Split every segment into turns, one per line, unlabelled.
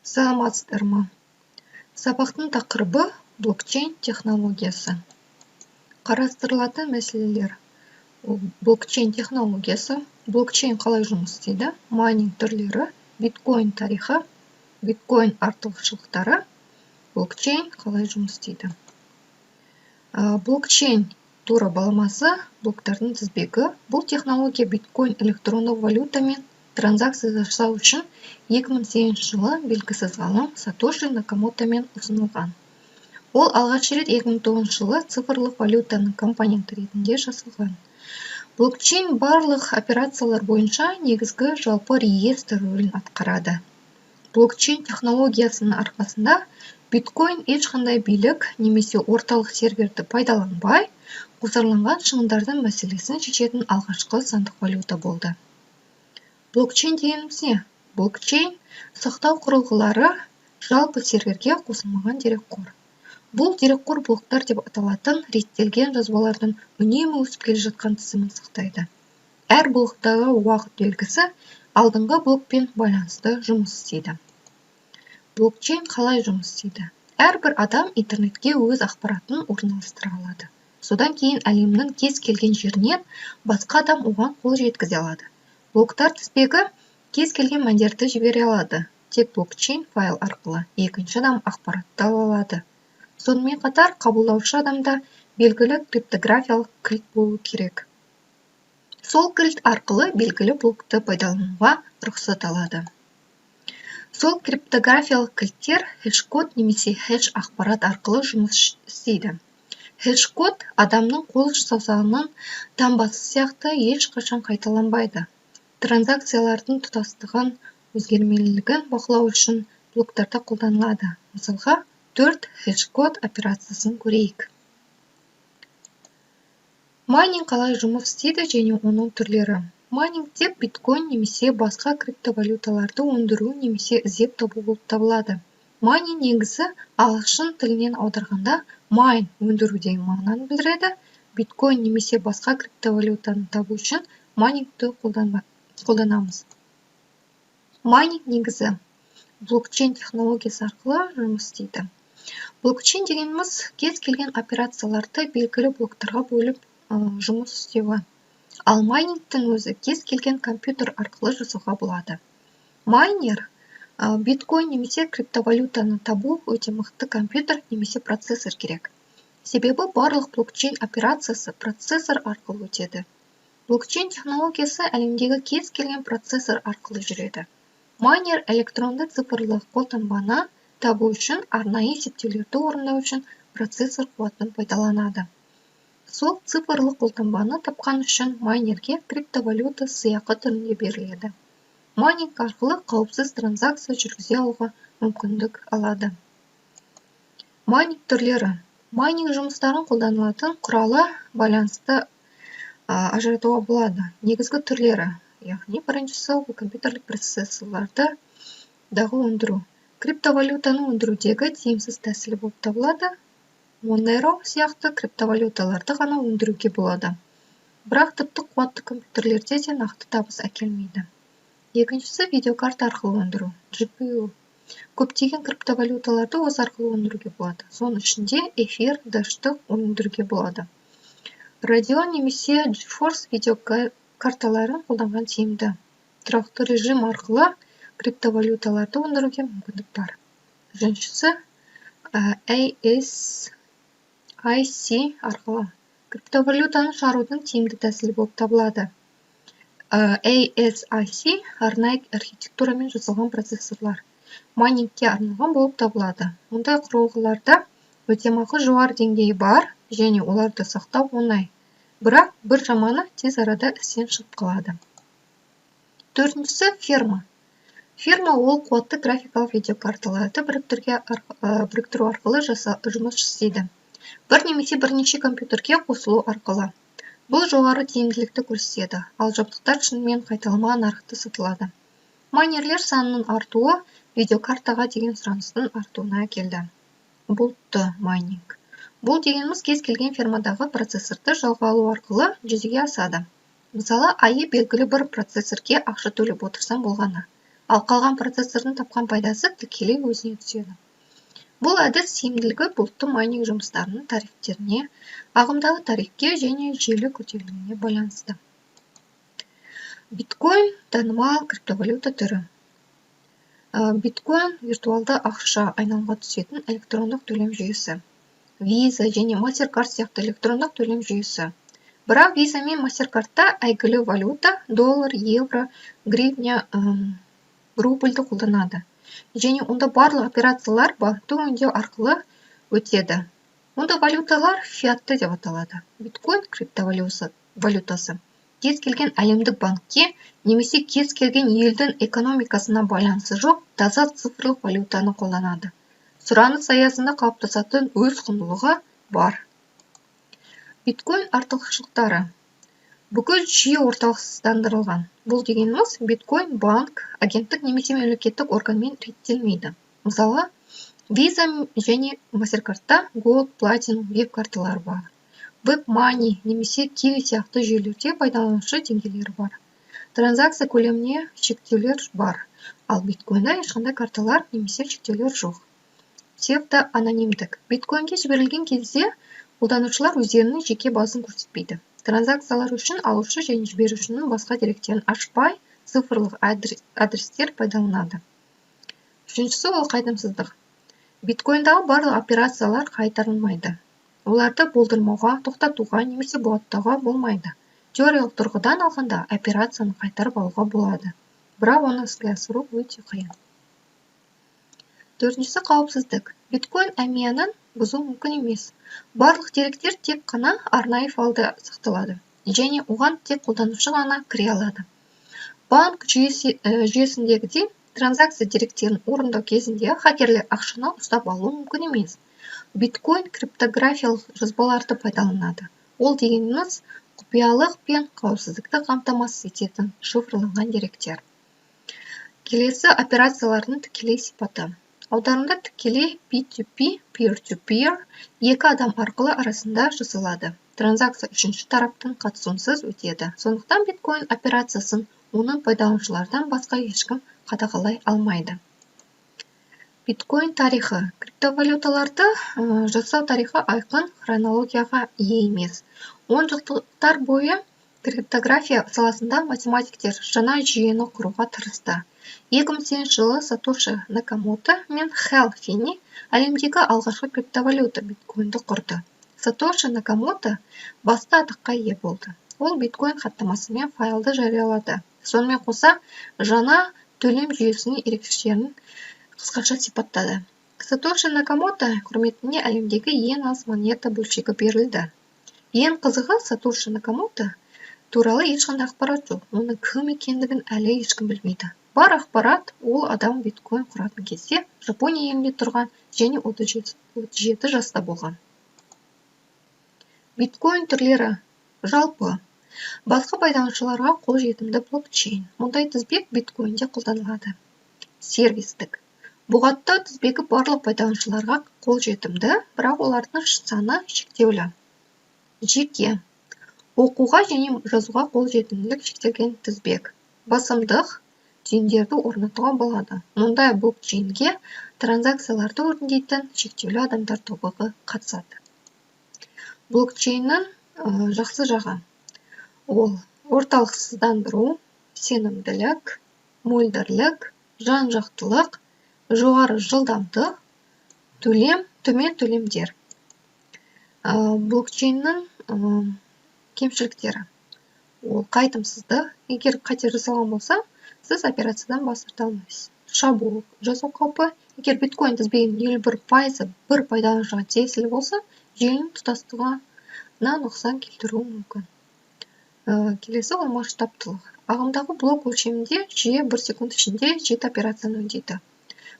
Саламатсыздар ма! Сабақтың тақырыбы: блокчейн технологиясы. Қарастырылатын мәселелер: ол блокчейн технологиясы, блокчейн қалай жұмыс істейді, майнинг түрлері, биткоин тарихы, биткоин артықшылықтары, блокчейн қалай жұмыс істейді. Блокчейн тура баламасы блоктардың тізбегі. Бұл технология биткоин электрондық валютамен транзакция жасау үшін 2008 жылы белгісіз ғалым Сатоши Накамотомен ұсынылған. Ол алғаш рет 2009 жылы цифрлық валютаның компоненті ретінде жасалған. Блокчейн барлық операциялар бойынша негізгі жалпы реестр рөлін атқарады. Блокчейн технологиясының арқасында биткоин ешқандай билік немесе орталық серверді пайдаланбай, қосарланған шығындардың мәселесін шешетін алғашқы сандық валюта болды. Блокчейн дегеніміз не? Блокчейн – сақтау құрылғылары жалпы серверге қосылмаған дерекқор. Бұл дерекқор блоктар деп аталатын реттелген жазбалардың үнемі өсіп келе жатқан тізімін сақтайды. Әр блоктағы уақыт белгісі алдыңғы блокпен байланысты жұмыс істейді. Блокчейн қалай жұмыс істейді? Әрбір адам интернетке өз ақпаратын орналастыра алады. Содан кейін әлемнің кез келген жерінен басқа адам оған қол жеткізе алады. Блоктар тізбегі кез келген мәндерді жібере алады. Тек блокчейн файл арқылы екінші адам ақпаратты ала алады. Сонымен қатар қабылдаушы адамда белгілі криптографиялық кілт болу керек. Сол кілт арқылы белгілі блокты пайдалануға рұқсат алады. Сол криптографиялық кілттер хэш-код немесе хэш ақпарат арқылы жұмыс істейді. Хэш-код адамның қол саусағының таңбасы сияқты ешқашан қайталанбайды. Транзакциялардың тұтастығын, өзгермелілігін бақылау үшін блоктарда қолданылады. Мысалға, төрт хэш-код операциясын көрейік. Майнинг қалай жұмыс істейді және оның түрлері. Майнинг деп биткоин немесе басқа криптовалюталарды өндіру немесе іздеп табу болып табылады. Майнинг негізі ағылшын тілінен аударғанда mine өндіру деген мағынаны білдіреді. Биткоин немесе басқа криптовалютаны табу үшін майнингті қолданамыз. Майнинг негізі блокчейн технологиясы арқылы жұмыс істейді. Блокчейн дегеніміз кез келген операцияларды белгілі блоктарға бөліп жұмыс істеуі. Ал майнингтің өзі кез келген компьютер арқылы жасауға болады. Майнер биткоин немесе криптовалютаны табу өте мықты компьютер немесе процессор керек. Себебі барлық блокчейн операциясы процессор арқылы өтеді. Блокчейн технологиясы әлемдегі кез келген процессор арқылы жүреді. Майнер электронды цифрлы қолтаңбаны табу үшін арнайы есептеулерді орындау үшін процессор қуатын пайдаланады. Сол цифрлы қолтаңбаны тапқан үшін майнерге криптовалюта сыйақы түрінде беріледі. Майнинг арқылы қауіпсіз транзакция жүргізе алуға мүмкіндік алады. Майнинг түрлері. Майнинг жұмыстарын қолданылатын құралы байланысты ажыратуға болады. Негізгі түрлері, яғни біріншісі, ол компьютерлік процессорларды дағы өндіру. Криптовалютаны өндірудегі тиімсіз тәсілі болып табылады. Монеро сияқты криптовалюталарды ғана өндіруге болады. Бірақ тіпті қуатты компьютерлерде де нақты табыс әкелмейді. Екіншісі – видеокарта арқылы өндіру, GPU. Көптеген криптовалюталарды осы арқылы өндіруге болады. Соның ішінде эфир, Dashты өндіруге болады. Radeon немесе GeForce видеокарталарын қолданған тиімді. Тұрақты режим арқылы криптовалюталарды өндіруге мүмкіндік бар. Үшіншісі – ASIC арқылы криптовалютаны шығарудың тиімді тәсілі болып табылады. ASIC арнайы архитектурамен жасалған процессорлар майнингке арналған болып табылады. Мұндай құрылғыларда өтемақы жоғары деңгейі бар және оларды сақтау оңай. Бірақ бір жаманы, тез арада істен шығып қалады. Төртіншісі – ферма. Ферма ол қуатты графикалық видеокарталарды біріктіру арқылы жұмыс істейді. Бір немесе бірнеше компьютерге қосылу арқылы. Бұл жоғары тиімділікті көрсетеді, ал жабдықтар шынымен қайталама нарықта сатылады. Майнерлер санының артуы видеокартаға деген сұраныстың артуына әкелді. Бұлтты майнинг. Бұл дегеніміз кез келген фермадағы процессорды жалға алу арқылы жүзеге асады. Мысалы, айы белгілі бір процессорге ақша төлеп отырсаң болғаны. Ал қалған процессордың тапқан пайдасы тікелей өзіне түседі. Бұл әдіс тиімділігі бұлтты майнинг жұмыстарының тарифтеріне, ағымдағы тарифке және желі күрделілігіне байланысты. Биткоин – танымал криптовалюта түрі. Биткоин – виртуалды ақша, айналымға түсетін электрондық төлем жүйесі. Visa және MasterCard сияқты электрондық төлем жүйесі. Бірақ Visa мен MasterCardта әйгілі валюта доллар, евро, гривня, рубльді қолданады. Және онда барлық операциялар банкті өңдеу арқылы өтеді. Онда валюталар фиатты деп аталады. Биткоин криптовалютасы кез келген әлемдік банкке немесе кез келген елдің экономикасына байланысы жоқ таза цифрлық валютаны қолданады. Сұраныс аясында қалыптасатын өз құндылығы бар. Биткоин артықшылықтары: бүкіл жүйе орталықсыздандырылған. Бұл дегеніміз, биткоин банк, агенттік немесе мемлекеттік органмен реттелмейді. Мысалы, Visa және MasterCardта Gold, Platinum, VIP карталары бар. WebMoney немесе Qiwi сияқты жүйелерде пайдаланушы деңгейлері бар. Транзакция көлеміне шектеулер бар. Ал биткоинда ешқандай карталар немесе шектеулер жоқ. Псевдоанонимдік: биткоинге жіберілген кезде қолданушылар өздерінің жеке басын көрсетпейді. Транзакциялар үшін алушы және жіберушінің басқа деректерін ашпай, цифрлық адрестер пайдаланады. Үшіншісі – ол қайтымсыздық. Биткоиндағы барлық операциялар қайтарылмайды. Оларды болдырмауға, тоқтатуға немесе бұғаттауға болмайды. Теориялық тұрғыдан алғанда, операцияны қайтарып алуға болады, бірақ оны іске асыру өте қиын. Төртіншісі – қауіпсіздік. Биткоин әмиянын бұзу мүмкін емес. Барлық деректер тек қана арнайы файлда сақталады және оған тек қолданушы ғана кіре алады. Банк жүйесіндегідей транзакция деректерін орындау кезінде хакерлер ақшаны ұстап алуы мүмкін емес. Биткоин криптографиялық жазбаларды пайдаланады. Ол дегеніміз – құпиялық пен қауіпсіздікті қамтамасыз ететін шифрланған деректер. Келесі – операциялардың тікелей сипаты. Аударымда тікелей P2P, peer to peer, екі адам арқылы арасында жасалады. Транзакция үшінші тараптың қатысуынсыз өтеді. Сондықтан биткоин операциясын оның пайдаланушылардан басқа ешкім қадағалай алмайды. Биткоин тарихы. Криптовалюталарды жасау тарихы айқын хронологияға ие емес. 10 жылдықтар бойы криптография саласында математиктер жаңа жүйені құруға тырысты. 2008 жылы Сатоши Накамото мен Хэл Финни әлемдегі алғашқы криптовалюта биткоинді құрды. Сатоши Накамото басты атаққа ие болды. Ол биткоин хаттамасымен файлды жариялады, сонымен қоса жаңа төлем жүйесінің ерекшеліктерін қысқаша сипаттады. Сатоши Накамото құрметіне әлемдегі ең аз монета бөлшегі берілді. Ең қызығы, Сатоши Накамото туралы ешқандай ақпарат жоқ. Оның кім екендігін әлі ешкім білмейді. Бар ақпарат: ол адам биткоин құратын кезде Жапония елінде тұрған және 37 жаста болған. Биткоин түрлері. Жалпы басқа пайдаланушыларға қолжетімді блокчейн. Мұндай тізбек биткоинде қолданылады. Сервистік бұғаттау тізбегі барлық пайдаланушыларға қолжетімді, бірақ олардың саны шектеулі. Жеке оқуға және жазуға қолжетімділік шектелген тізбек. Басымдық түйіндерді орнатуға болады. Мұндай блокчейнге транзакцияларды орындайтын шектеулі адамдар тобы қатысады. Блокчейннің жақсы жағы: ол орталықсыздандыру, сенімділік, мөлдірлік, жан жақтылық, жоғары жылдамдық, төлем, төмен төлемдер. Блокчейннің кемшіліктері: ол қайтымсыздық. Егер қате жасалған болса, сіз операциядан бас тарта алмайсыз. Шабуыл жасау қаупі: егер биткоин тізбегінің 51%-ы бір пайдаланушыға тиесілі болса, желінің тұтастығына нұқсан келтіруі мүмкін. Келесі ол масштабтылық. Ағымдағы блок өлшемінде жүйе бір секунд ішінде жеті операцияны өңдейді.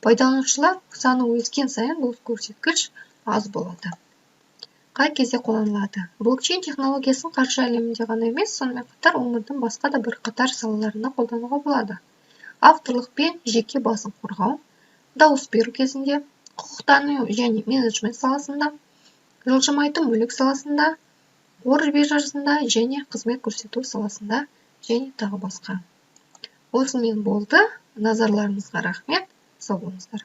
Пайдаланушылар саны өскен сайын бұл көрсеткіш аз болады. Қай кезде қолданылады? Блокчейн технологиясын қаржы әлемінде ғана емес, сонымен қатар өмірдің басқа да бірқатар салаларында қолдануға болады: авторлық пен жеке басын қорғау, дауыс беру кезінде, құқықтану және менеджмент саласында, жылжымайтын мүлік саласында, қор биржасында және қызмет көрсету саласында және тағы басқа. Осымен болды. Назарларыңызға рахмет, сау болыңыздар.